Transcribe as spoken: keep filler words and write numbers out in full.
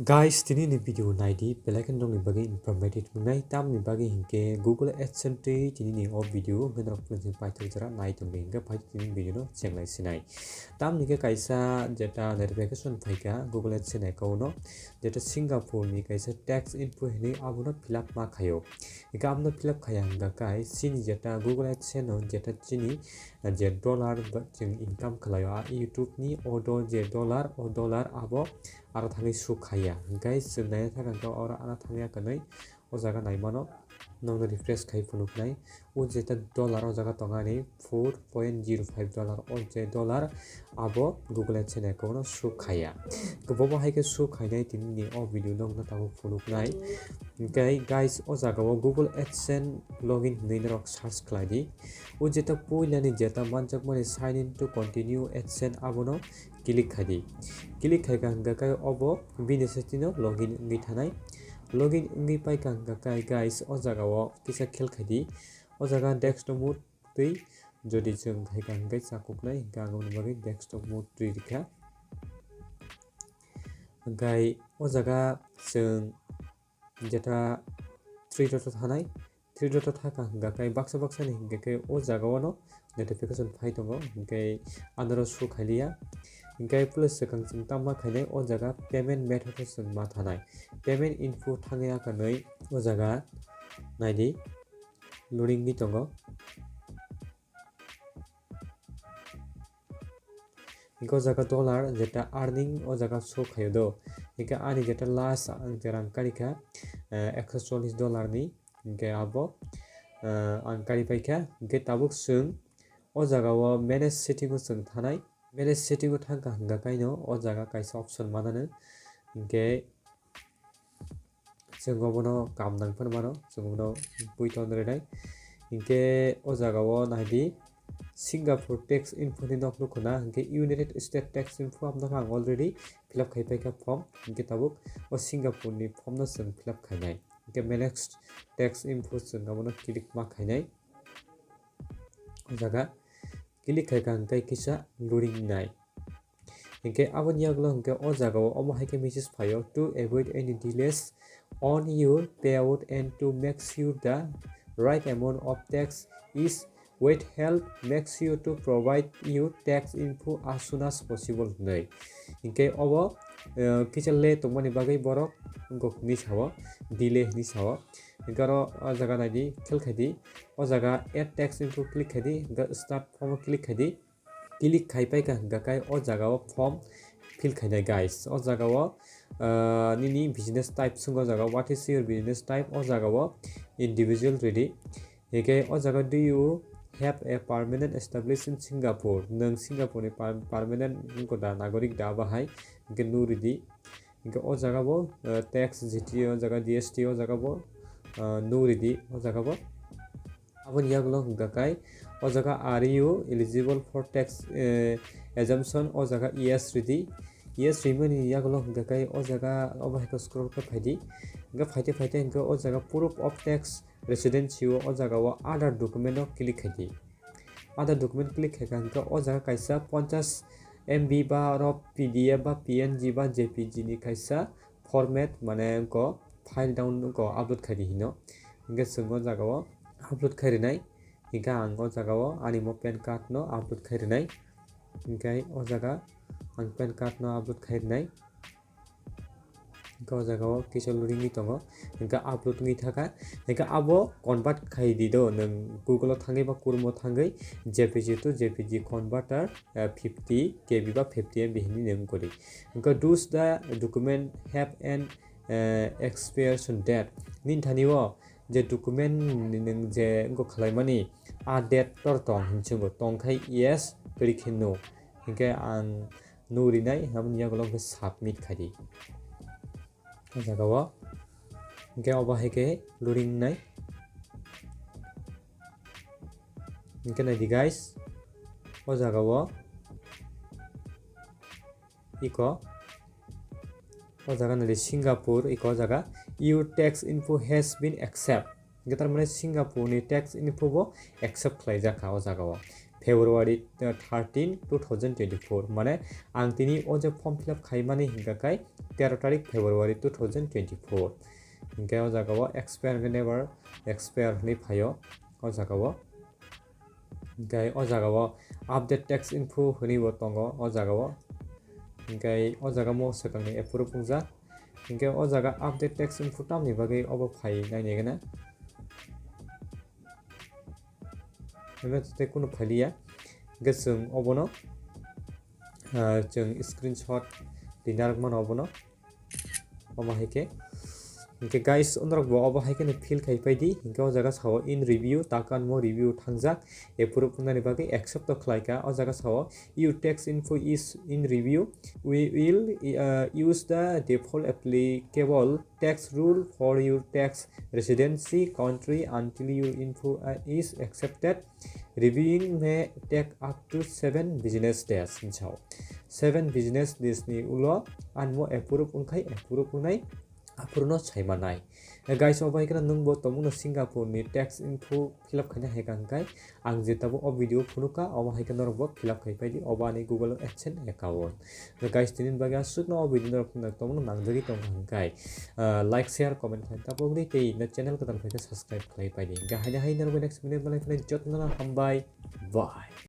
Guys, tini ni video nai di, belai kheno nokni bagwi informative wngnai, tamni bagwi hinkhe Google AdSense twi tini ni o video wngkhe norok phunukjak paithak jora nai tongdi, hinkhe phai tini ni video no chenglai sinai. Tamni khe kaisa jeta notification phaikha Google AdSense account no, jeta Singapore ni kaisa tax info hinwi abono fill up ma khaio. Hinkhe abono fill up khaiya hwnkha khe chini jeta Google AdSense no jeta chini je dollar ba chwng income khlaio a YouTube ni, o do je dollar, o dollar abo aro thangwi show khaiya. Hinkhe chwng naina thangkha oro aro thangya kwnwi o jaga naimano nokno refresh khai phunuknai. O jeta dollar o jaga tongo ani four point zero five dollar, o je dollar abo Google AdSense account o show khaiya. Bobo hai khe show khainai tini ni o video nokno tabuk phunuknai. Hinkhe guys, o jaga o Google AdSense login hinwi norok search khlai di. O jeta puilani jeta manjakmani sign in to continue AdSense abono click khai di. Click khaikha hwnkha khe obo bini setting no login wngwi thanai. Login wngwi paikha hwnkha khe guys, o jaga o kisa khel khai di. O jaga desktop mode twi jodi chwng khaikha hwnkhe chakuknai, hwnkhe ang aboni bagwi desktop mode twi rikha. Hwnkhe o jaga chwng jeta three dot o thanai, three dot o thakha hwnkha khe baksa baksa ni hwnkha khe o jaga o no notification phai tongo, hwnkhe anoro show khailiya. Hwnkhe plus swkang chwng tamma khainai o jaga payment method o chwng ma thanai, payment info thangya kwnwi o jaga nai di, loading wngwi tongo. Hingke o jaga dollar jeta earning o jaga show khaio do. Hingke ani jeta last ang je rang karikha, eh, ekso chollish dollar ni. Hingke abo, eh, ang kari paikha. Hingke tabuk chwng o jaga o manage setting o chwng thanai. Manage setting o thangkha hingka kaino o jaga kaisa option manano. Hingke chwng obono kam nang phano mano, chwng obono bui ton rwnai. Hinkhe o jaga o nai di, Singapore tax info ni nok nukho na, hinkhe United States tax info abo nokha ang already fill up khai paikha form, hinkhe tabuk o Singapore ni form no chwng fill up khainai. Hinkhe manage tax info chwng abono click ma khainai. O jaga click khaikha hinkhe kisa loading nai. Hinkhe aboni yagulo hinkhe o jaga o omo hai khe message phaio, "To avoid any delays on your payout and to make sure the right amount of tax is withheld, make sure to provide your tax info as soon as possible," hinwi. Hinkhe obo, eh, kisa late tongmani bagwi borok wngkok hinwi sao, delay hinwi sao. Hinkhe oro o jaga nai di, khel khai di. O jaga add tax info click khai di, hinkhe start form o click khai di. Click khai paikha hingka khe o jaga o form fill khainai, guys. O jaga o, ah, nini business type swngo, o jaga, "What is your business type?" O jaga o individual ridi. Hinkhe o jaga, "Do you have a permanent established in Singapore?" Nwng Singapore ni per-, permanent wngkha da, nagorik da bahai? Hinkhe no ridi. Hinkhe o jaga bo, ah, tax, G T, o jaga G S T, o jaga bo, ah, no ridi, o jaga bo. Aboni yagulo hingka khe o jaga, "Are you eligible for tax, eh, exemption?" O jaga yes ridi. Yes rimani yagulo hingka khe o jaga obo hai khe scroll khe phaidi. Hingke phaite phaite hingke o jaga proof of tax residency o, o jaga o Aadhaar document o click khaidi. Aadhaar document click khaikha hingke o jaga kaisa ponchash M B ba oro P D F ba P N G ba J P G ni kaisa format, mane wngkha file down wngkha upload khaidi hino. Hingke chwng o jaga o upload khai rinai. Hingke ang o jaga o ani mo pan card no upload khai rinai. Hingke o jaga ang pan card no upload khai rinai. Hingke o jaga o kisa loading wngwi tongo. Hingke upload wngwi thaka. Hingke abo convert khai di do nwng Google o thangwi ba Chrome o thangwi J P G to J P G converter, eh, fifty K B ba fifty M B hinwi nwng kori. Hingke, "Does the document have an, eh, expiration date?" Nini thani o je document ni nwng je wngkha khlaimani, a date tor tong hinwi swngo, tong khai yes, kwrwi khe no. Hinkhe ang no rinai, aboni yagulo khe submit khai di. O jaga o. Hinkhe obo hai khe loading nai. Hinkhe nai di guys. O jaga o. Iko. O jaga nai di Singapore, iko o jaga. "Your tax info has been accept." Hinkhe tar mane Singapore ni tax info bo accept khlai jak kha o jaga o. February thirteen two thousand twenty four, mane ang tini o je form fill up khaimani hinkha khai tero tarik February two thousand twenty four. Hinkhe o jaga o expire hinkhe never expire hinwi phaio o jaga o. Hinkhe o jaga o update tax info hinwi bo tongo o jaga o. Hinkhe o jaga mo swkangni approve wngjak. Hinkhe o jaga update tax info tamni bagwi obo phai nainai gana. Hinkhe tei kunu phailiya. Hinkhe chwng obono, ah, chwng screenshot rinarok mano obono. Omo hai khe. Hinkhe guys, onorok bo obo hai kheno fill khai pai di. Hinkhe o jaga sao in review, takanmo review thangjak. Approve wngnani bagwi accept to khlai kha. O jaga sao your tax info is in review. We will, uh, use the default applicable tax rule for your tax residency country until your info, uh, is accepted. Reviewing may take up to seven business days hinwi sao. Seven business days ni ulo anmo approve wngkhai approve wngnai aphuru no saimanai. Eh, guys, obo hai kheno nwng bo tongmungno Singapore ni tax info fill up khaina hai kha hwnkhe ang je tabuk o video phunukha, obo hai khe norok bo fill up khai pai di, obo ani Google AdSense account. Eh, guys, tini bagwi aswkno o video norok tongmungno nangjagwi tongkha hwnkhe, ah, like, share, comment khai tapok di, tei no channel kwtal khai khe subscribe khlai pai di. Hwnkhe haino hai norok next video malai phai jotono hambai, bye.